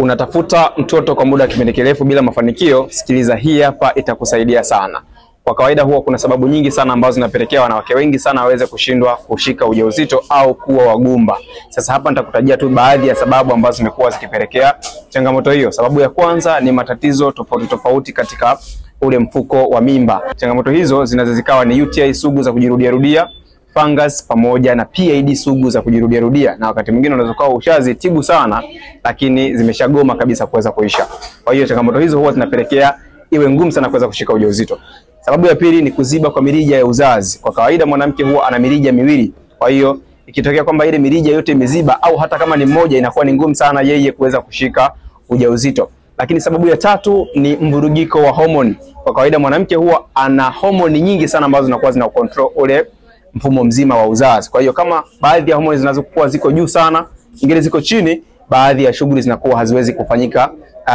Unatafuta mtoto kwa muda wa kipindi kirefu bila mafanikio, sikiliza hii hapa, itakusaidia sana. Kwa kawaida huwa kuna sababu nyingi sana ambazo zinapelekea wanawake wengi sana waweze kushindwa kushika ujauzito au kuwa wagumba. Sasa hapa nitakutajia tu baadhi ya sababu ambazo zimekuwa zikipelekea changamoto hiyo. Sababu ya kwanza ni matatizo tofauti tofauti katika ule mfuko wa mimba. Changamoto hizo zinaweza zikawa ni UTI sugu za kujirudia rudia, fungus pamoja na PID sugu za kujirudia rudia, na wakati mwingine unaweza kuwa ushazitibu sana lakini zimeshagoma kabisa kuweza kuisha. Kwa hiyo changamoto hizo huwa zinapelekea iwe ngumu sana kuweza kushika ujauzito. Sababu ya pili ni kuziba kwa mirija ya uzazi. Kwa kawaida mwanamke huwa ana mirija miwili. Kwa hiyo ikitokea kwamba ile mirija yote imeziba au hata kama ni mmoja, inakuwa ni ngumu sana yeye kuweza kushika ujauzito. Lakini sababu ya tatu ni mvurugiko wa homoni. Kwa kawaida mwanamke huwa ana homoni nyingi sana ambazo zinakuwa zina control ule mfumo mzima wa uzazi. Kwa hiyo kama baadhi ya homoni zinazokuwa ziko juu sana, nyingine ziko chini, baadhi ya shughuli zinakuwa haziwezi kufanyika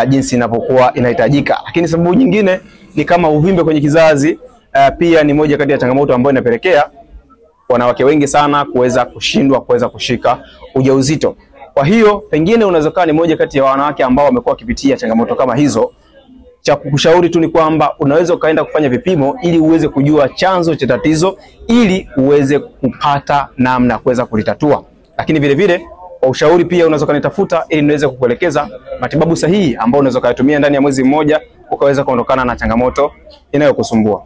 jinsi inavyokuwa inahitajika. Lakini sababu nyingine ni kama uvimbe kwenye kizazi, pia ni moja kati ya changamoto ambayo inapelekea wanawake wengi sana kuweza kushindwa kuweza kushika ujauzito. Kwa hiyo pengine unaweza kuwa ni moja kati ya wanawake ambao wamekuwa wakipitia changamoto kama hizo. Cha kukushauri tu ni kwamba unaweza ukaenda kufanya vipimo ili uweze kujua chanzo cha tatizo ili uweze kupata namna ya kuweza kulitatua. Lakini vile vile kwa ushauri pia unaweza kunitafuta ili niweze kukuelekeza matibabu sahihi ambayo unaweza kuyatumia ndani ya mwezi mmoja ukaweza kuondokana na changamoto inayokusumbua.